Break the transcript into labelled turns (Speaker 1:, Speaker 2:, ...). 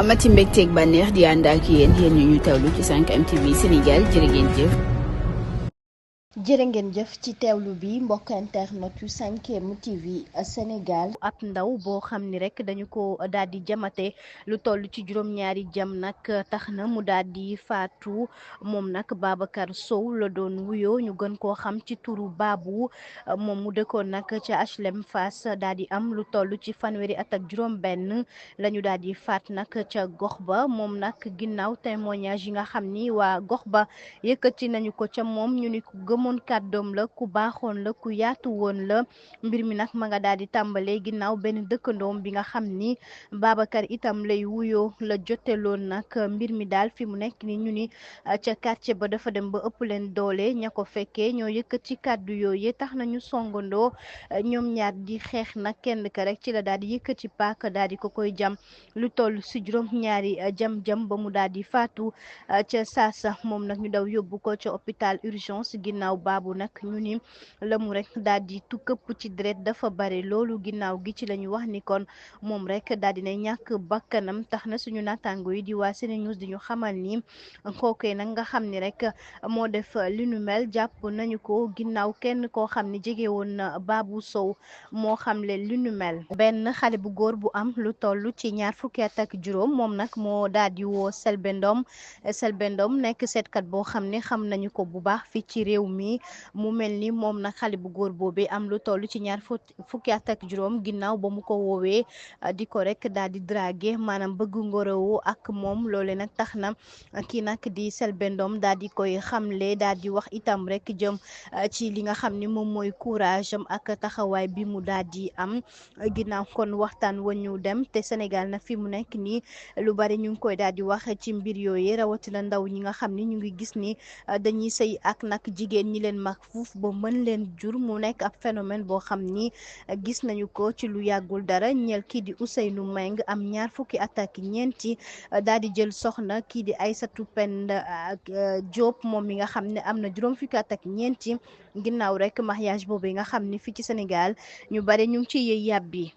Speaker 1: amati mbégteeg bànneex di ànd ak yéen ñu teewlu ci 5M TV Sénégal jërë ngeen jëf.
Speaker 2: jërë ngeen jëf ci teewlu bi mbokk internet yu 5M TV Sénégal. ab ndaw boo xam ni rek dañu ko daal di jamate lu toll ci juróom-ñaari jam nag tax na mu daal di faatu moom nag Babacar Sow la doon wuyoo ñu gën koo xam ci turu Babou moom mu dëkkoon nag ca HLM Fass daal di am lu toll ci fanweeri at ak juróom-benn la ñu daal di faat nag ca gox ba moom nag ginnaaw témoignage yi nga xam ni waa gox ba yëkkati nañu ko ca moom ñu ni ku gëmoon kàddoom la ku baaxoon la ku yaatu woon la mbir mi nag ma nga daal di tàmbalee ginnaaw benn dëkkandoom bi nga xam ni Babacar itam lay wuyoo la joteloon nag mbir mi daal fi mu nekk ni ñu ni ca quartier ba dafa dem ba ëpp leen doole ña ko fekkee ñoo yëkkati kàddu yooyu tax nañu songandoo ñoom ñaar di xeex nag kenn ka rek ci la daal di yëkkati paak daal di ko koy jam lu toll si juróom-ñaari jam-jam ba mu daal di faatu ca saasa moom nag ñu daw yóbbu ko ca hôpital urgence ginnaaw baabu nag ñu ni la mu rek daal di këpp ci deret dafa bare loolu ginnaaw gi ci la ñu wax ni kon moom rek daal di na ñàkk bakkanam tax na suñu naataango yi di waa SeneNews di ñu xamal ni kookee nag nga xam ni rek moo def li nu mel jàpp nañu ko ginnaaw kenn koo xam ni jege woon na Babou Sow moo xamle li nu mel. benn xale bu góor bu am lu toll ci ñaar fukki at ak juróom moom nag moo daal di woo Selbé Ndom nekk seetkat boo xam ne xam nañu ko bu baax fii ci réew mi mu mel ni moom nag xale bu góor boobee am lu toll ci ñaar fukki at ak juróom ginnaaw ba mu ko woowee di ko rek daal di draguer maanaam bëgg ngorowu ak moom loole nag tax na kii nag di Selbé Ndom daal di koy xamle daal di wax itam rek jëm ci li nga xam ni moom mooy courage am ak taxawaay bi mu daal di am ginnaaw kon waxtaan wa ñu dem te Sénégal nag fi mu nekk nii lu bari ñu ngi koy daal di wax ci mbir yooyu rawatina ndaw ñi nga xam ni ñu ngi gis ni dañuy sëy ak nag jigéen ñi leen mag fuuf ba mën leen jur mu nekk ab phénomène boo xam ni gis nañu ko ci lu yàggul dara ñeel kii di Ousseynou Meng am ñaar fukki at ak ñeenti daal di jël soxna kii di Aïssatou Penda Diop moom mi nga xam ne am na juróom fukki at ak ñeenti ginnaaw rek mariage boobu nga xam ni fii ci Sénégal ñu bari ñu ngi ci yëy yàbbi